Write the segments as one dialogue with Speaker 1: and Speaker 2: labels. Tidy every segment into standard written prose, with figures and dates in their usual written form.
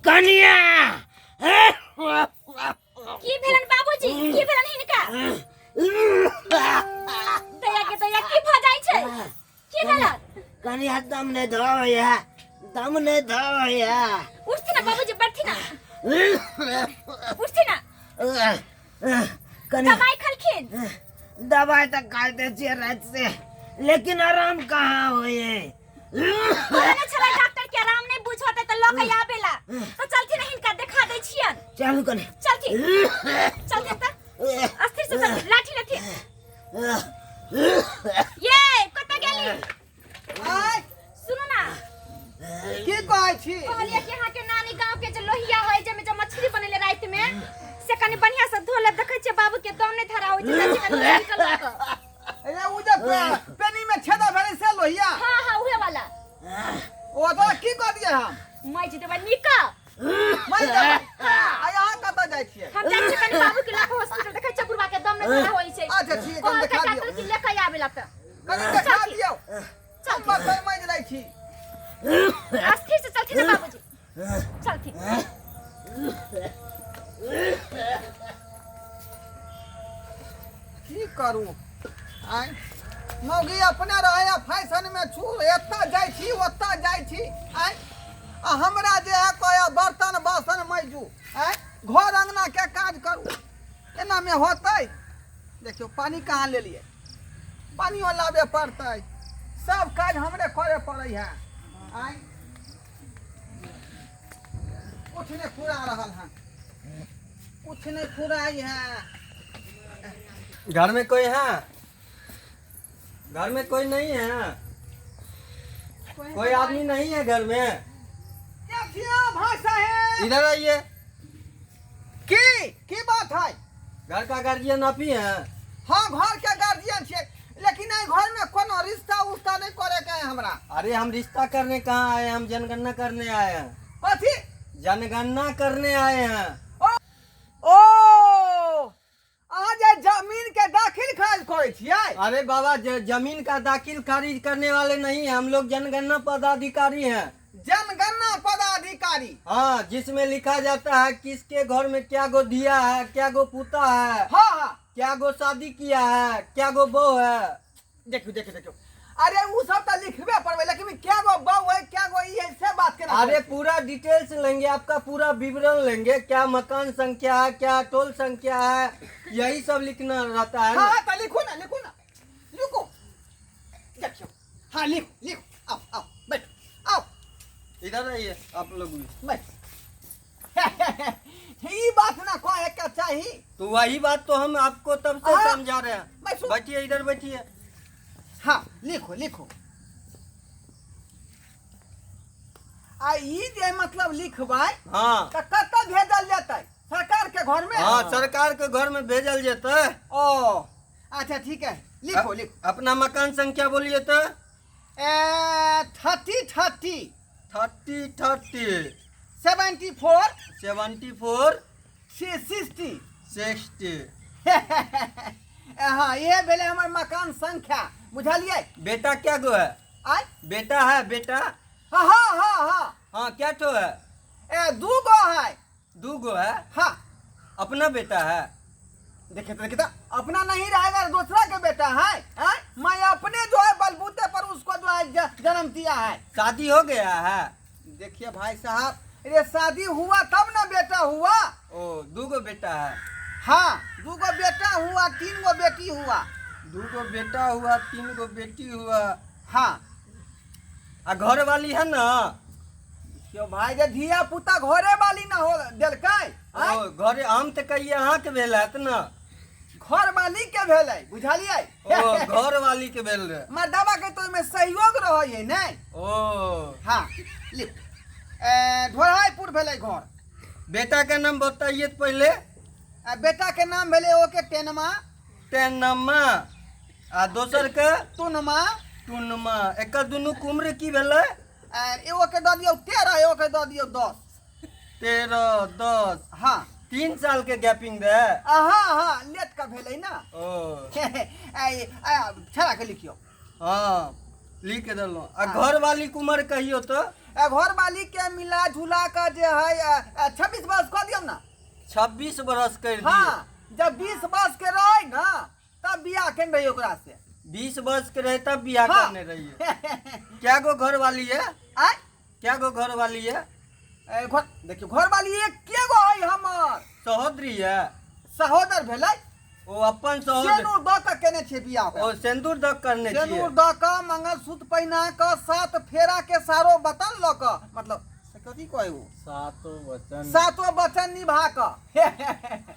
Speaker 1: कनिया
Speaker 2: की भेलन बाबूजी की भेलन हिनका दया के दया की भ जाइ छै की भेलन
Speaker 1: कनिया दम नहीं धोया दम नहीं धोया
Speaker 2: उठथिन ना बाबूजी बैठथिन ना उठथिन ना
Speaker 1: कनिया
Speaker 2: दवाई खलखिन
Speaker 1: दवाई तो खाते छियै रात से लेकिन आराम कहाँ होए
Speaker 2: कहने छलै डॉक्टर के आराम नहीं बुझते त लऽ के आबेला तो चलथिन ना हिनका देखा दै छियन
Speaker 1: चलू कनि
Speaker 2: चलथिन चलथिन त अस्थिर से चलथिन लाठी लेथिन ये कतऽ गेली
Speaker 3: आय
Speaker 2: सुनू ना
Speaker 3: की कहै छी
Speaker 2: कहलियै कि अहाँके नानी गाँव के जे लोहिया होइ जाहिमे जे मछली बनेले राति में से कनि बढ़िया से धो लेब देखै छियै बाबू के दम नहि धरा होइ छै जाइ छै कनि मेडिकल लऽ कऽ।
Speaker 3: अरे उ जे पेनी में छेदा भेलै से लोहिया
Speaker 2: हाँ हाँ उहे वाला
Speaker 3: ओ तो की कह दिए हम
Speaker 2: मजि देबै नीक
Speaker 3: मरि जेबै आ अहाँ कतऽ जाइ छियै
Speaker 2: हम जाइ छियै कनि बाबू के लऽ कऽ हॉस्पिटल देखै छियै बुढ़बा के दम नहि धरा होइ छै
Speaker 3: अच्छा, ठीक है, कनि
Speaker 2: कहलकै
Speaker 3: देखा दियौ।
Speaker 2: डॉक्टर की लऽ कऽ आबे ला तऽ
Speaker 3: कनि देखा दियौ हम बर्तन माँजि लै छी
Speaker 2: अस्थिर से चलथिन ना बाबूजी चलथिन
Speaker 3: की करू आँय मौगी अपने रहै आ फैशनमे छू एतऽ जाइ छी ओतऽ जाइ छी आँय आ हमरा जे है कहै बर्तन बासन माँजू आँय घर अङ्गनाके काज करू एनामे होतै देखियौ पानि कहाँ लेलियै पानियो लाबे पड़तै सब काज हमरे करे पड़ै है आँय कुछ नहीं फुरा रहल है कुछ नहीं फुराई है
Speaker 4: घर में कोई है घर में कोई नहीं है कोई आदमी नहीं है घर में
Speaker 3: क्या थिया भाई साहेब
Speaker 4: इधर आइए
Speaker 3: की की बात है
Speaker 4: घर का गार्जियन आप ही हैं
Speaker 3: हाँ घर के गार्जियन छियै लेकिन एहि घर में कोनो रिश्ता उश्ता नहीं करे के है हमरा
Speaker 4: अरे हम रिश्ता करने कहाँ आए हैं हम जनगणना करने आए हैं
Speaker 3: कथी
Speaker 4: जनगणना करने आए हैं
Speaker 3: ओ अहाँ जे जमीन के दाखिल खारिज करै छियै
Speaker 4: अरे बाबा जमीन का दाखिल खारिज करने वाले नहीं हैं हम लोग जनगणना पदाधिकारी हैं
Speaker 3: जनगणना पदाधिकारी
Speaker 4: हाँ जिसमें लिखा जाता है किसके घर में क्या गो दिया है क्या गो पुता है
Speaker 3: हाँ हाँ
Speaker 4: क्या गो शादी किया है क्या गो बहू है
Speaker 3: देखियो देखियो देखियो अरे उ सब तो लिखबे पड़बे लेकिन क्या गो बहू है क्या गो ई है से बात केना
Speaker 4: अरे
Speaker 3: करै छी?
Speaker 4: पूरा डिटेल्स लेंगे आपका पूरा विवरण लेंगे क्या मकान संख्या है क्या टोल संख्या है यही सब लिखना रहता है
Speaker 3: हाँ
Speaker 4: ना
Speaker 3: हाँ तो लिखू ना लिखू ना लिखू देखियो हाँ लिखू लिखू आओ आओ बैठो आओ
Speaker 4: इधर आइए आप लोग भी
Speaker 3: बैठ ई बात ना कहे के चाही
Speaker 4: तो वही बात तो हम आपको तब से
Speaker 3: हाँ।
Speaker 4: समझा रहे हैं
Speaker 3: बैठो।
Speaker 4: बैठिए इधर बैठिए
Speaker 3: हाँ लिखो लिखो आ ई जे मतलब लिखबै
Speaker 4: हाँ
Speaker 3: तऽ कतऽ भेजल जेतै सरकार के घर में
Speaker 4: हाँ सरकार के घर में भेजल जेते
Speaker 3: ओ अच्छा ठीक है लिखो लिखो
Speaker 4: अपना मकान संख्या बोलिए तो
Speaker 3: ए 30 30
Speaker 4: 30 30
Speaker 3: 74
Speaker 4: 74
Speaker 3: 60
Speaker 4: 60
Speaker 3: हाँ ये भेलै हमर मकान संख्या बुझलियै
Speaker 4: बेटा क्या गो है
Speaker 3: आय
Speaker 4: बेटा है बेटा
Speaker 3: हाँ हाँ हाँ हाँ
Speaker 4: हाँ क्या ठो है
Speaker 3: ए दू गो है
Speaker 4: दू गो है
Speaker 3: हाँ
Speaker 4: अपना बेटा है
Speaker 3: देखिए तो देखिए तो अपना नहीं रहेगा तो दूसरा के बेटा है हैं? मैं अपने जो है बलबूते पर उसको जो है जन्म दिया है
Speaker 4: शादी हो गया है
Speaker 3: देखिए भाई साहब अरे शादी हुआ तब ना बेटा हुआ
Speaker 4: ओ दू गो बेटा है
Speaker 3: हाँ दू गो बेटा हुआ तीन गो बेटी हुआ
Speaker 4: दू गो बेटा हुआ तीन गो बेटी हुआ
Speaker 3: हाँ
Speaker 4: आ घर वाली है ना
Speaker 3: क्यों भाई जे धिया पुता घरे वाली ना हो देलकै आँय?
Speaker 4: ओ घरे हम तऽ कहिए अहाँके भेल हैत ना
Speaker 3: घर वाली के भेलै बुझलियै
Speaker 4: ओ घर वाली के भेल रहे
Speaker 3: मर्दाबा के तो ओहिमे सहयोग रहै है नहि
Speaker 4: ओ
Speaker 3: हाँ लिख ए, ढोढ़ाईपुर भेलै घर
Speaker 4: बेटा के नाम बताइए तो पहले
Speaker 3: आ बेटा के नाम भेलै ओके टेनमा
Speaker 4: टेनमा आ दोसर के
Speaker 3: टुनमा
Speaker 4: टुनमा एकर दुनू के उम्र की भेलै
Speaker 3: आ एगो के दऽ दियौ 13 एगो के दऽ दियौ 10
Speaker 4: 13 10
Speaker 3: हाँ
Speaker 4: 3 साल के गैपिंग रहे
Speaker 3: आ, हाँ हाँ लेट के भेलै ना
Speaker 4: ओ
Speaker 3: आ, छड़ा के लिखियौ
Speaker 4: हाँ लिख के देलहुँ आ घर वाली के उम्र कहियो तो
Speaker 3: घरवाली के मिला जुला कऽ जे है 26 वर्ष कऽ दियौ ना।
Speaker 4: 26 बरस कर दिए।
Speaker 3: हाँ, जब 20 वर्ष के रहे ना तब बियाह केने रही ओकरा से।
Speaker 4: 20 वर्ष के रहे तब बियाह
Speaker 3: हाँ।
Speaker 4: करने रही है। क्या गो घर वाली है?
Speaker 3: आय?
Speaker 4: क्या गो घर वाली है?
Speaker 3: ए, घर देखियो, घरवाली एक के गो है हमर।
Speaker 4: सहोदरी है।
Speaker 3: सहोदर भेलै।
Speaker 4: ओ अपन सहोदर।
Speaker 3: सेनुर दऽ कऽ केने छियै बियाह ओकरा।
Speaker 4: ओ सिंदूर दऽ करने छियै।
Speaker 3: सेनुर दऽ कऽ, मंगलसूत्र पहिना कऽ, 7 फेरा के सारो बतन लऽ कऽ, मतलब से कथी कहै ओ?
Speaker 5: सातो वचन।
Speaker 3: सातो वचन निभा कऽ।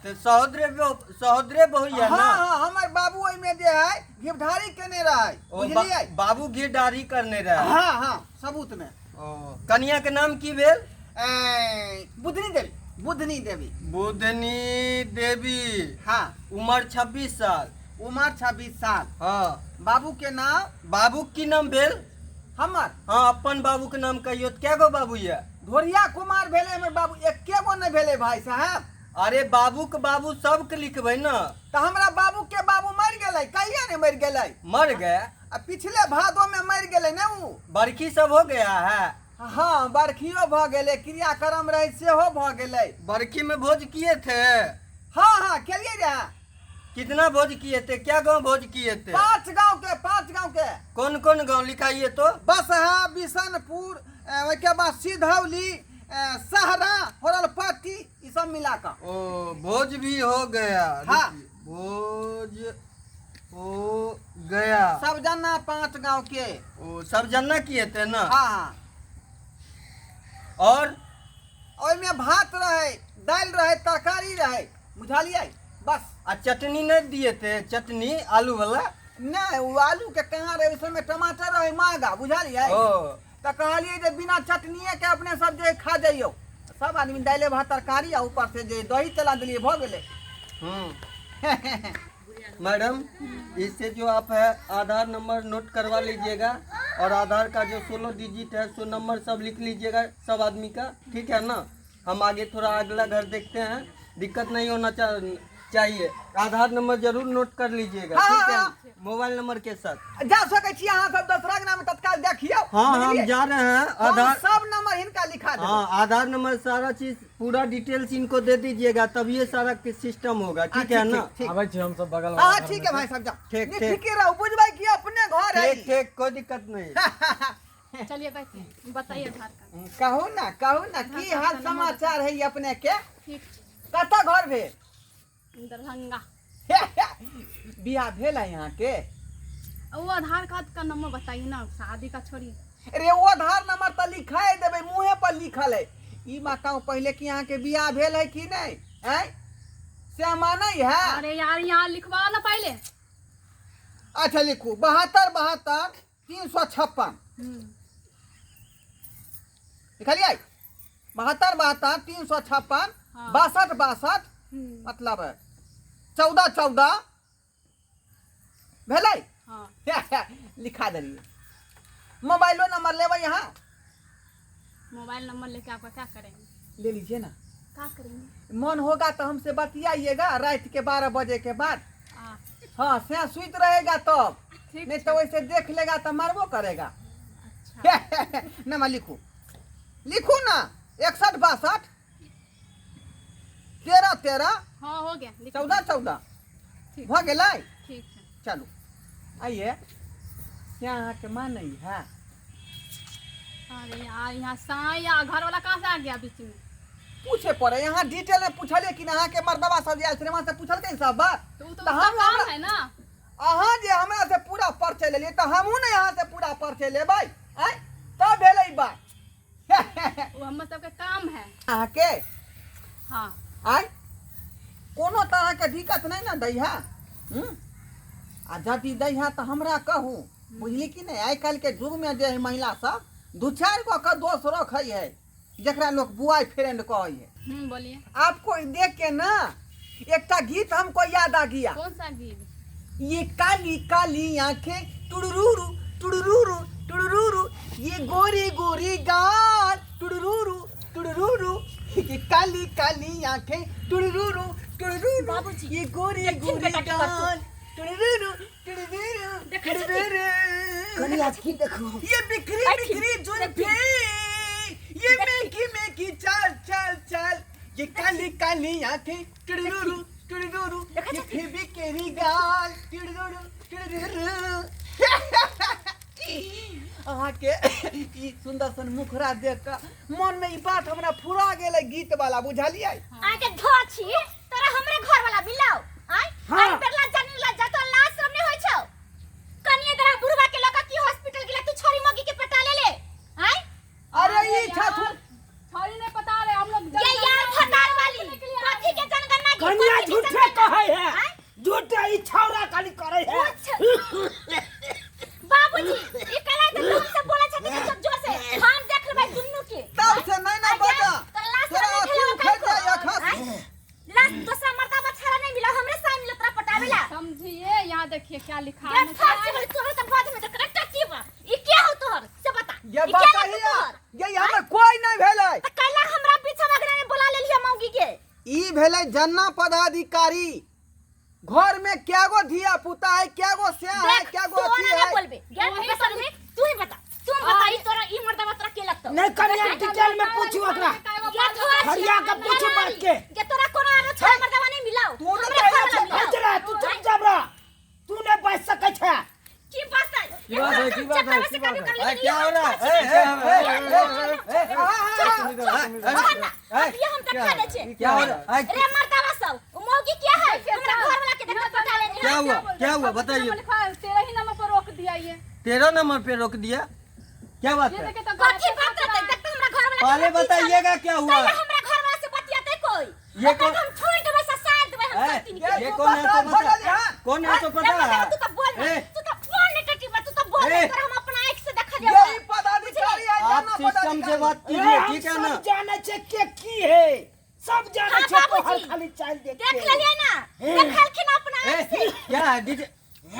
Speaker 4: तऽ सहोदरे बहु है ना?
Speaker 3: हाँ, हाँ, हमर बाबू ओहिमे जे है घिवढारी केने रहै,
Speaker 4: ओ
Speaker 3: बुझलियै?
Speaker 4: बाबू घिवढारी करने रहै।
Speaker 3: हाँ, हाँ, सबूत में।
Speaker 4: ओ कनिया के नाम की भेल?
Speaker 3: ए, बुधनी देवी। बुधनी देवी।
Speaker 4: बुधनी देवी।
Speaker 3: हाँ।
Speaker 4: उम्र 26 साल।
Speaker 3: उम्र 26 साल।
Speaker 4: हाँ।
Speaker 3: बाबू के नाम?
Speaker 4: बाबू की नाम भेल?
Speaker 3: हमर?
Speaker 4: हाँ, अपन बाबू के नाम कहियो। क्या गो बाबू ये?
Speaker 3: धोरिया कुमार भेलै हमर बाबू, एके गो नहीं भेलै भाई साहब।
Speaker 4: अरे बाबू के बाबू सबके लिखबै ना।
Speaker 3: तऽ हमरा बाबू के बाबू मरि गेलै। कहिया ने मरि गेलै?
Speaker 4: मर गए?
Speaker 3: आ पिछले भादो में मरि गेलै ने उ।
Speaker 4: बरखी सब हो गया है?
Speaker 3: हाँ, बरखियो भऽ गेलै, क्रियाक्रम रहै सेहो भऽ गेलै।
Speaker 4: बरखी में भोज किए थे?
Speaker 3: हाँ, हाँ, केलिए रहे।
Speaker 4: कितना भोज किए थे? क्या गांव भोज किए थे?
Speaker 3: 5 गांव के, 5 गांव के।
Speaker 4: कौन कौन गांव लिखाइए तो?
Speaker 3: बसहा, बिशनपुर, ओहिके बाद सिधौली, सहरा, होरलपट्टी, ई सब मिला कऽ।
Speaker 4: ओ भोज भी हो गया।
Speaker 3: हाँ।
Speaker 4: भोज हो गया।
Speaker 3: सब जना 5 गांव के।
Speaker 4: ओ सब जना किए थे ना?
Speaker 3: हाँ, हाँ।
Speaker 4: और?
Speaker 3: ओहिमे भात रहे, दालि रहे, तरकारी रहे, बुझलियै? बस।
Speaker 4: आ चटनी नहीं दिए थे? चटनी आलू वाला?
Speaker 3: नहीं, वो आलू के कहाँ रहे, उसमें टमाटर रहे महंगा, बुझलियै?
Speaker 4: ओ।
Speaker 3: तऽ कहलियै जे बिना चटनिए के अपने सब जे खा जइयौ। सब आदमी दालि भात तरकारी आ ऊपर से जे दही चला देलियै, भऽ गेलै।
Speaker 4: मैडम, इससे जो आप है आधार नंबर नोट करवा लीजिएगा और आधार का जो 16 डिजिट है सो नंबर सब लिख लीजिएगा सब आदमी का, ठीक है ना? हम आगे थोड़ा अगला घर देखते हैं, दिक्कत नहीं होना चाहिए। आधार नंबर जरूर नोट कर लीजिएगा,
Speaker 3: हाँ,
Speaker 4: ठीक है?
Speaker 3: हाँ।
Speaker 4: मोबाइल नंबर के साथ।
Speaker 3: जा सकै छी अहाँ सब दोसरा के नाम तत्काल देखियौ।
Speaker 4: हाँ, हम
Speaker 3: बुझलियै?
Speaker 4: जा रहे हैं।
Speaker 3: हम
Speaker 4: आधार
Speaker 3: सब नंबर हिनका लिखा देबै।
Speaker 4: हाँ, आधार नंबर सारा चीज पूरा डिटेल्स इनको दे दीजिएगा, तब ये सारा सिस्टम होगा, ठीक है ना?
Speaker 3: ठीक।
Speaker 5: आबै छी हम सब बगल
Speaker 3: हाँ,
Speaker 5: वाला घर
Speaker 3: ठीक
Speaker 5: में
Speaker 3: है
Speaker 5: से।
Speaker 3: भाई साहब, जाओ।
Speaker 4: ठीक,
Speaker 3: नहीं,
Speaker 4: ठीक।
Speaker 3: ठीक रहो, बुझबै कि अपने घर है।
Speaker 4: ठीक, ठीक, कोई दिक्कत नहीं।
Speaker 2: चलिए बैठिए, बताइए आधार कार्ड।
Speaker 3: कहू ना, कहू ना, की हाल समाचार है अपने के?
Speaker 2: ठीक।
Speaker 3: कतऽ घर भेल?
Speaker 2: दरभंगा।
Speaker 3: बियाह भेल है यहाँ के?
Speaker 2: वो आधार कार्ड का नंबर बताइए ना, शादी का छोड़िए।
Speaker 3: अरे वो आधार नंबर तो लिखाए देबै, मुँहे पर लिखल है। ई बताओ पहले कि यहाँ के बियाह भेल है कि नहीं? हैं? से मानै है?
Speaker 2: अरे यार, यहाँ लिखवाओ ना पहले।
Speaker 3: अच्छा लिखू, 72 72 356। लिखलियै? 72 72 356,
Speaker 2: हाँ।
Speaker 3: 62 62, मतलब 14 14 भेलै?
Speaker 2: हाँ।
Speaker 3: लिखा देलियै। मोबाइलो नंबर लेबै यहाँ?
Speaker 2: मोबाइल नंबर लेके आपका क्या करेंगे?
Speaker 3: ले लीजिए ना।
Speaker 2: क्या करेंगे?
Speaker 3: मन होगा तो हमसे बतियाइएगा रात के 12 बजे के बाद। हाँ, से सुत रहेगा तब,
Speaker 2: ठीक,
Speaker 3: नहीं तो वैसे देख लेगा तो मारबो करेगा।
Speaker 2: अच्छा।
Speaker 3: नंबर लिखू, लिखू ना, 61 62 13 13।
Speaker 2: हाँ, हो गया, लिखो।
Speaker 3: 14 14।
Speaker 2: ठीक।
Speaker 3: भऽ गेलै?
Speaker 2: ठीक है।
Speaker 3: चलू आइए। से अहाँके मानै है?
Speaker 2: अरे यार, यहाँ साई या घर वाला कहाँ से आ गया बीच में?
Speaker 3: पूछे पड़े, यहाँ डिटेल में पूछलिए कि अहाँके मर्दबा सब जे आयल छलै वहाँ से पूछलकै सब बात?
Speaker 2: तो वो तो
Speaker 3: तऽ
Speaker 2: उसका
Speaker 3: हम
Speaker 2: काम
Speaker 3: हमरा
Speaker 2: है ना।
Speaker 3: अहाँ जे हमरा से पूरा परिचय लेलियै तऽ हमहूँ ने अहाँ से पूरा परिचय लेबै, आँय? तब भेलै ई बात।
Speaker 2: वो हम सबके काम है।
Speaker 3: अहाँके?
Speaker 2: हाँ।
Speaker 3: आँय, कोनो तरहके दिक्कत नहि ने दै है? आ यदि दै है तऽ हमरा कहू, बुझली कि नहि? आइ काल्हिके युगमे जे है महिला सब 2-4 गो के दोस्त रखै है, जकरा लोग बॉय फ्रेंड कहै है।
Speaker 2: बोलिए।
Speaker 3: आपको देख के ना एकटा गीत हमको याद आ गया।
Speaker 2: कौन सा गीत?
Speaker 3: ये काली काली आंखें टुड़ुरुरु टुड़ुरुरु टुड़ुरुरु, ये गोरी गोरी गाल टुड़ुरुरु टुड़ुरुरु, ये काली काली आंखें टुड़ुरुरु टुड़ुरुरु,
Speaker 2: बाबूजी,
Speaker 3: ये गोरी
Speaker 2: देखिन
Speaker 3: गोरी
Speaker 2: बेटा की करतूत।
Speaker 3: गाल टुड़ुरुरु टुड़ुरुरु
Speaker 2: देखै छी की?
Speaker 3: टुड़ुरुरु।
Speaker 1: कनी आज की देखू?
Speaker 3: ये बिखरी
Speaker 2: बैठिन,
Speaker 3: बिखरी जुल्फी। गिमे गिमे की चाल चाल चाल, ये काली काली आंखें, टुडुडुरु टुडुडुरु, ये फेबी केरी गाल, टुडुडुरु टुडुडुरु। अहाँके ई सुंदर सन मुखड़ा देख कऽ मन में ई बात हमरा फुरा गेलै गीत वाला, बुझलियै?
Speaker 2: आके धो छी तोरा हमरे घर वाला मिलाओ आय।
Speaker 1: हाँ।
Speaker 2: आय पर लज्जा नहीं, लज्जा तो लाज शरम नहीं होय छौ? कनिए तोरा बुढ़वा के लगा की हॉस्पिटल गेला, तू छोरी मगी के पटा ले ले आय।
Speaker 3: अरे ई छथुन
Speaker 6: छौरी नहीं पता रहे हम लोग।
Speaker 2: ये यार फटार वाली कथी के जनगणना की?
Speaker 1: कन्या
Speaker 2: कथी के
Speaker 1: झूठे
Speaker 2: जनगणना?
Speaker 1: कहै है।
Speaker 2: आय?
Speaker 1: झूठे ई छौरा खाली करै है।
Speaker 2: बाबूजी, ई कला त तुम सब बोला छथिन सब जोर से, हम देख लेबै दुन्नू के।
Speaker 3: तब से नहीं ना बता
Speaker 2: तोरा लाज
Speaker 3: तोरा
Speaker 2: शरम नहीं
Speaker 3: अथी
Speaker 2: भेलौ?
Speaker 3: उखड़
Speaker 2: कनिको?
Speaker 3: जाय अखन।
Speaker 2: आँय? लाज दोसरा मर्दा बछड़ा नहीं मिला, हमरे साथ मिला तोरा पटावेला?
Speaker 6: समझिए, यहाँ देखिए क्या लिखा है।
Speaker 2: ये फांसी वाली तोहर त बाद में त करेक्टर की बा, ई के हो तोहर से बता।
Speaker 3: ये
Speaker 2: ई के लगतौ
Speaker 3: बताइए
Speaker 2: तोहर?
Speaker 3: ये हमर कोई नहीं भेलै।
Speaker 2: त कैला हमरा पीछा मगना में बोला लेलिए मौगी के?
Speaker 3: ई भेलै जन्ना पदाधिकारी, घर में क्या गो धिया पुता है, क्या गो स्या है,
Speaker 2: देख,
Speaker 3: क्या गो
Speaker 2: तू
Speaker 3: अथी
Speaker 2: ओना
Speaker 3: है।
Speaker 2: नहीं बोलबे गेल।
Speaker 6: वही
Speaker 2: बेसरमी, तू ही बता, तू बता, ई तोरा ई मर्दवा तोरा के लगतौ?
Speaker 1: नहीं कन्या, डिटेल में पूछू ओकरा।
Speaker 2: ये धोआ छी,
Speaker 1: हरिया के पूछू बात के।
Speaker 2: ये तोरा कोनो आरो छोरा मर्दवा नहीं मिलाओ?
Speaker 3: तू तो
Speaker 2: हमरे घर वाला
Speaker 3: कहै
Speaker 2: मिलाओ।
Speaker 1: हट रहा, तू चुपचाप रह, तू नहीं बच सकै छै।
Speaker 2: की बात है?
Speaker 5: की बात है, की बात है, की बात है?
Speaker 4: अरे, क्या हो रहा है? ए, ए, ए, ए, ए, ए,
Speaker 2: ये हम देखा दे छे।
Speaker 4: क्या हो रहा है?
Speaker 2: रे मर्दावा सब, उ मौगी क्या है? हमरा घर वाला के देख पटा ले।
Speaker 4: क्या हुआ, क्या हुआ बताइए?
Speaker 6: लिखा है 13 ही नंबर पर रोक दिया ये।
Speaker 4: 13 नंबर पे रोक दिया, क्या बात
Speaker 6: ये
Speaker 4: है?
Speaker 6: देखे तो
Speaker 2: कथी बात रहते? देख तो हमरा घर वाला के
Speaker 4: पहले
Speaker 2: हमरा पीछा।
Speaker 4: बताइएगा क्या हुआ।
Speaker 2: पहले हमरा घर वाला से बतियाते कोई?
Speaker 4: ये
Speaker 2: ओकरा
Speaker 4: कौन-
Speaker 2: हम छोड़ देबै, ससार देबै हम
Speaker 4: ए,
Speaker 2: सब तीन के।
Speaker 4: ये कौन है तो बता, कौन है तो
Speaker 2: रे
Speaker 4: पता
Speaker 2: मर्दावा, तू तो बोल ना,
Speaker 4: ए,
Speaker 2: तू तो बोल नहीं टटी बा, तू तो बोल
Speaker 4: ए।
Speaker 2: नहीं, तोरा हम अपना आँख से देखा
Speaker 3: ये
Speaker 2: देबै।
Speaker 3: ई पदाधिकारी है,
Speaker 4: आप
Speaker 3: जन्ना
Speaker 4: सिस्टम से
Speaker 3: पदाधिकारी।
Speaker 4: बात
Speaker 1: ए,
Speaker 4: कीजिए,
Speaker 1: हम
Speaker 4: ठीक है
Speaker 1: सब
Speaker 4: ना?
Speaker 1: जानै छै के की है, सब जानै
Speaker 2: हाँ,
Speaker 1: छै तोहर
Speaker 2: बाबूजी।
Speaker 1: खाली चाल देख
Speaker 2: देख
Speaker 1: के।
Speaker 2: लेलियै ना, देखलखिन अपना
Speaker 4: ए,
Speaker 2: आँख से।
Speaker 4: क्या है डीजे?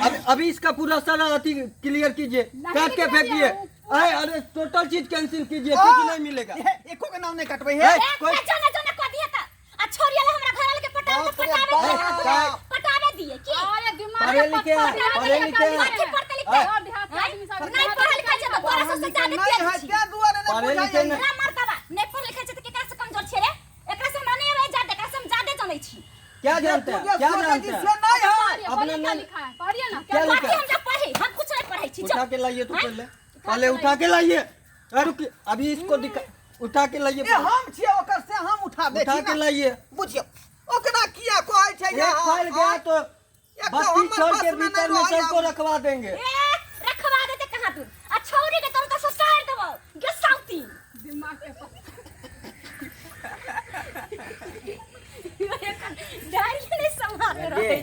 Speaker 4: अब अभी इसका पूरा सारा अथी क्लियर कीजिए,
Speaker 6: नहीं
Speaker 4: काट के
Speaker 6: निकलेगा
Speaker 4: फेंकिए।
Speaker 6: वो।
Speaker 4: अरे अरे, टोटल चीज कैंसिल कीजिए, कुछ नहीं मिलेगा।
Speaker 3: ये एको के नाम नहीं कटबै है।
Speaker 4: ए,
Speaker 2: ए,
Speaker 4: कोई
Speaker 2: जाना जाना कह दिया था। आ छोरी वाला हमरा घर वाले के पटावे
Speaker 3: बाप रे
Speaker 2: पटावे
Speaker 3: बाप।
Speaker 2: दिए, पटावे दिए की?
Speaker 6: अरे दिमाग
Speaker 4: पढ़े
Speaker 6: के
Speaker 4: लिखे हैं,
Speaker 6: पत्थर
Speaker 4: पढ़े लिखे हैं।
Speaker 2: कथी पढ़ते लिखते?
Speaker 4: ए,
Speaker 6: और देहात के आदमी सब
Speaker 2: नहीं पढ़ल लिखल छै त तोरा सबसे ज्यादा
Speaker 3: नहीं
Speaker 2: तेज
Speaker 3: है
Speaker 2: छी।
Speaker 3: तें दुआरे नहीं
Speaker 4: पढ़े
Speaker 3: बुझाइए।
Speaker 4: लिखे नहीं।
Speaker 2: रे मर्दाबा, नहीं पढ़ल लिखल छै त केकरा से कमजोर छै रे? एकरा से हमरा नहीं आबै जादे, एकरा से हम ज्यादे जनै छी।
Speaker 4: क्या जानते
Speaker 3: तू
Speaker 4: हैं,
Speaker 3: जे
Speaker 4: क्या
Speaker 3: सोचै
Speaker 4: जानते
Speaker 3: छी
Speaker 4: हैं?
Speaker 3: से नहीं है।
Speaker 4: अपना
Speaker 6: अपना
Speaker 4: नाम-
Speaker 6: लिखा है, पढ़िए ना।
Speaker 4: क्या लिखा
Speaker 2: कथी
Speaker 4: है?
Speaker 2: हम जब पढ़े, हम कुछ नहीं पढ़ै छी।
Speaker 4: उठा
Speaker 2: जो
Speaker 4: के लाइए तो
Speaker 2: हैं?
Speaker 4: पहले, पहले उठा के लाइए। अरे रुकिए, अभी इसको दिखा, उठा के लाइए।
Speaker 3: ए, हम छियै ओकर से हम उठा दै
Speaker 4: उठा
Speaker 3: छी
Speaker 4: के
Speaker 3: ना।
Speaker 4: लाइए।
Speaker 3: बुझियौ ओकरा किया कहै छै
Speaker 4: एक
Speaker 3: यहाँ?
Speaker 4: फाइल गया तो
Speaker 3: एक तो
Speaker 4: 32
Speaker 3: हमर
Speaker 4: छोड़ के
Speaker 3: बस में
Speaker 4: भीतर
Speaker 3: नहीं
Speaker 4: में
Speaker 3: रहै
Speaker 4: सबको
Speaker 3: आब।
Speaker 4: रखवा देंगे।
Speaker 2: ए, रखवा देते कहाँ तू? आ छौरी के तोर त ससार देबौ गे साउती।
Speaker 6: दिमाग के पत्थर।
Speaker 2: डाली नहीं संभाल रहे।